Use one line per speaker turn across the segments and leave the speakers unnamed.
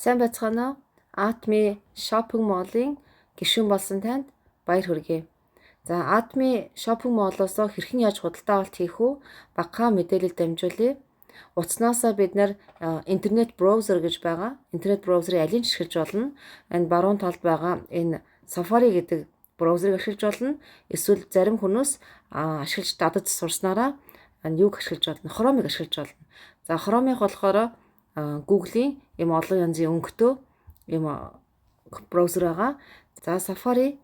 Сайн байцгаана уу? Atme Shopping Mall-ын гишүүн болсон танд баяр хүргэе. За, Atme Shopping Mall-оос хэрхэн яаж худалдаа авалт хийх үү? Багахан мэдээлэл дамжуулъя. Утаснаасаа бид нар интернет браузер гэж байгаа. Интернет браузерыг алийг ч ашиглаж болно. Энэ баруун талд байгаа энэ Safari гэдэг браузерыг ашиглаж болно. Эсвэл зарим хүмүүс ашиглаж дадаж сурснараа юуг ашиглаж болно? Chrome-ыг ашиглаж болно. За, Chrome-ыг болохоор Google-ийн ийм олон янзын өнгөтэй ийм браузер байгаа. За, Safari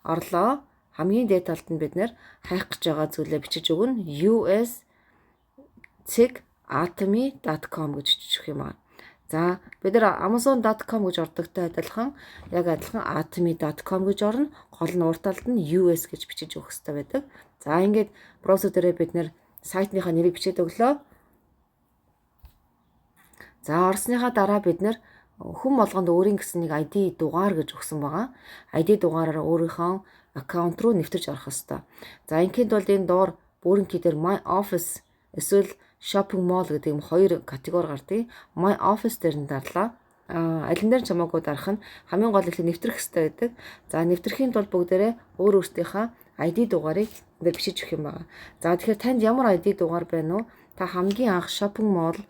орлоо. Хамгийн дээд талд нь бид нар хайх гэж байгаа зүйлээ бичиж өгнө. us.atme.com гэж бичиж өгөх юм аа. За, бид нар amazon.com гэж ордогтой адилхан, яг адилхан atme.com гэж орно. Гол нь урд талд нь US гэж бичиж өгөх хэрэгтэй байдаг. За, ингээд браузер дээрээ бид нар сайтныхаа нэрийг бичээд өглөө. За, орсныхаа дараа бид нар хүн болгонд өөрийн гэсэн нэг ID дугаар гэж өгсөн байгаа. ID дугаараар өөрийнхөө аккаунт руу нэвтэрч орох ёстой. За, ингэхэд бол энэ доор бүрэнхий дээр My Office эсвэл Shopping Mall гэдэг юм хоёр категори гардаг. My Office дээр нь дарлаа. А алин дээр ч хамаагүй дарах нь, хамгийн гол их нэвтрэх хэрэгтэй байдаг. За, нэвтрэхийн тулд бүгдээрээ өөр өөрсдийнхөө ID дугаарыг энэ бичиж өгөх юм байна. За, тэгэхээр танд ямар ID дугаар байна уу? Та хамгийн анх Shopping Mall,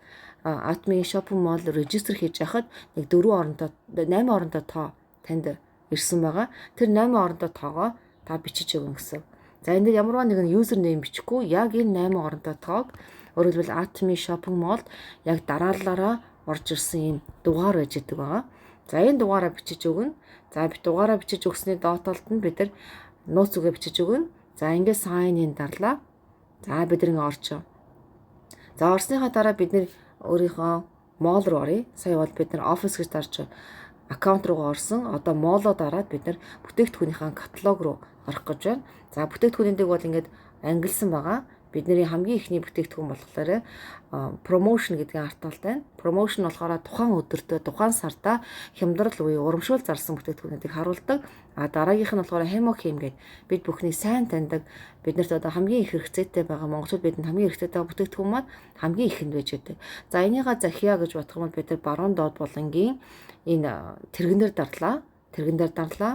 Atme Shopping Mall register хийж байхад нэг 4 оронтой, 8 оронтой тоо танд ирсэн байгаа. Тэр 8 оронтой тоогоо та бичиж өгнө гэсэн. За, энэ дээр ямарваа нэгэн user name бичихгүй, яг энэ 8 оронтой тоог, өөрөөр хэлбэл Atme Shopping Mall яг дараалалаараа орж ирсэн ийм дугаар байж идэг байгаа. За, энэ дугаараа бичиж өгнө. За, би дугаараа бичиж өгсөний доод талд нь бид нар нууц үгээ бичиж өгнө. За, ингээд sign in дарлаа. За, бид нар ингээ орчоо. За, орсныхаа дараа бид нар өөрийнхөө mall руу оръё. Сая бол бид нар office гэж дарж аккаунт руугаа орсон. Одоо mall оо дараад бид нар бүтээгдэхүүнийхээ каталог руу орох гэж байна. За, бүтээгдэхүүнүүдийг бол ингээд ангилсан байгаа. Бидний хамгийн эхний бүтээгдэхүүн болохоор promotion гэдгийн ард талд байна. Promotion болохоор тухайн өдөртөө, тухайн сарда хямдрал буюу урамшуул зарсан бүтээгдэхүүнүүдийг харуулдаг. А дараагийнх нь болохоор Hemochem гэдэг бид бүхний сайн таньдаг, биднэрт одоо хамгийн их хэрэгцээтэй байгаа, монголчууд бидэнд хамгийн хэрэгцээтэй байгаа бүтээгдэхүүн маань хамгийн ихэнд байж байдаг. За, энийга захиа гэж бодох юм бол бид нар баруун доод булангийн энэ тэрэгэн дээр дарлаа. Тэрэгэн дээр дарлаа.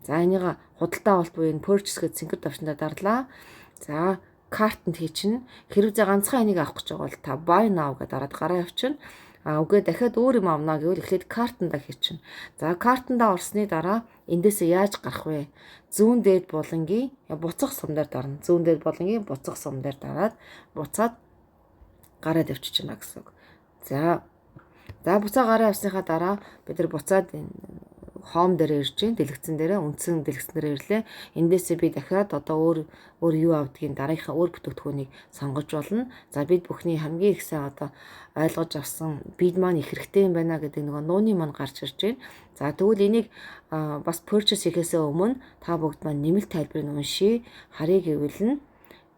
За, энийга худалдаа авалт буюу энэ purchase гэж цэнхэр товчонд дарлаа. За, cart анд хийчихнэ. Хэрв за ганцхан энийг авах гэж байгаа бол та buy now гэдээ дараад гараа явчихна. А үгүй, дахиад өөр юм авна гэвэл эхлээд cart андаа хийчихнэ. За, cart андаа орсны дараа эндээсээ яаж гарах вэ? Зүүн дээд булангийн буцах сум дээр дарна. Зүүн дээд булангийн буцах сум дээр дараад буцаад гараад явчихна гэсэн үг. За, буцаа гараа явсныхаа дараа бид нар буцаад home дээр ирж байна. Дэлгэцэн дээрээ, үндсэн дэлгэцэн дээр ирлээ. Эндээсээ би дахиад одоо өөр өөр юу авдгийг, дараагийнхаа өөр бүтээгдэхүүнийг сонгож болно. За, бид бүхний хамгийн их сайн одоо ойлгож авсан, бид маань их хэрэгтэй юм байна гэдэг нөгөө нууны маань гарч ирж байна. За, тэгвэл энийг бас purchase хийхээсээ өмнө та бүгд маань нэмэлт тайлбарыг уншия. Харъя гэвэл нь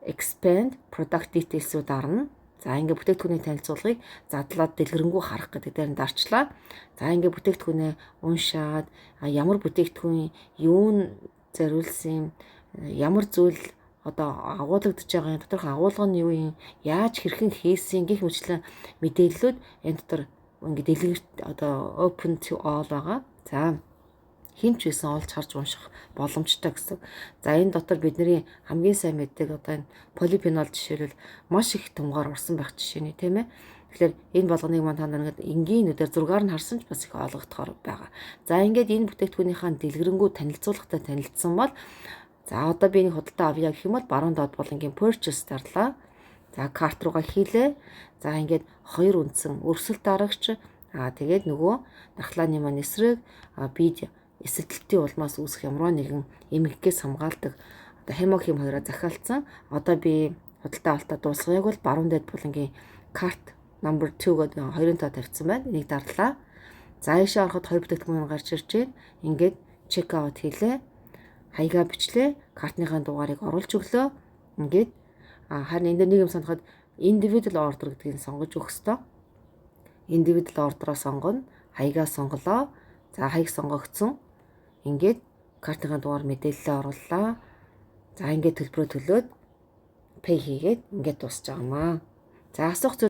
expand product details-уу дарна. За, ингээ бүтээгдэхүүний танилцуулгыг задлаад дэлгэрэнгүй харах гэдэг дээр нь дарчлаа. За, ингээ бүтээгдэхүүнээ уншаад ямар бүтээгдэхүүн, юун зориулсан юм, ямар зүйл одоо агуулгадж байгаа юм, доторх агуулга нь юу юм, яаж, хэрхэн хийсэн гэх мэтлэн мэдээллүүд энэ дотор ингээ дэлгэрт одоо open to all байгаа. За, хэн ч байсан олж харж унших боломжтой гэсэн. За, энэ дотор бидний хамгийн сайн мэддэг одоо энэ полифенол жишээлбэл маш их тунгаар орсон байх жишээний, тийм ээ. Тэгэхээр энэ болгоныг маань та нар ингээд энгийн нүдээр зургаар нь харсан ч бас их ойлгогдохоор байгаа. За, ингээд энэ бүтээгдэхүүнийхээ дэлгэрэнгүй танилцуулгатай танилцсан бол, за, одоо би нэг худалдаа авъя гэх юм бол баруун доод булангийн purchase дарлаа. За, cart руугаа хийлээ. За, ингээд хоёр үндсэн өрсөлд дарагч, тэгээд нөгөө дархлааны маань эсрэг, бид эсэргэлтийн улмаас үүсэх ямарваа нэгэн эмгэгээс хамгаалдаг одоо Hemochem хоёроо захиалцсан. Одоо би худалдаа авалтаа дуусгаяг бол баруун дээд булангийн cart number 2 гэдэг хоёрын тоо тавьсан байна. Энийг дарлаа. За, ийшээ ороход хоёр бүтээгдэхүүн гарч ирж байна. Ингээд check out хийлээ. Хаягаа бичлээ. Картныхаа дугаарыг оруулж өглөө. Ингээд харин энэ дээр нэг юм соноход individual order гэдгийг сонгож өгөх ёстой. Individual order-оо сонгоно. Хаягаа сонголоо. За, хаяг сонгогдсон. Ингээд картынхаа дугаар мэдээлэлээ орууллаа. За, ингээд төлбөрөө төлөөд pay хийгээд ингээд дуусч байгаа юм аа. За, асуух зүйл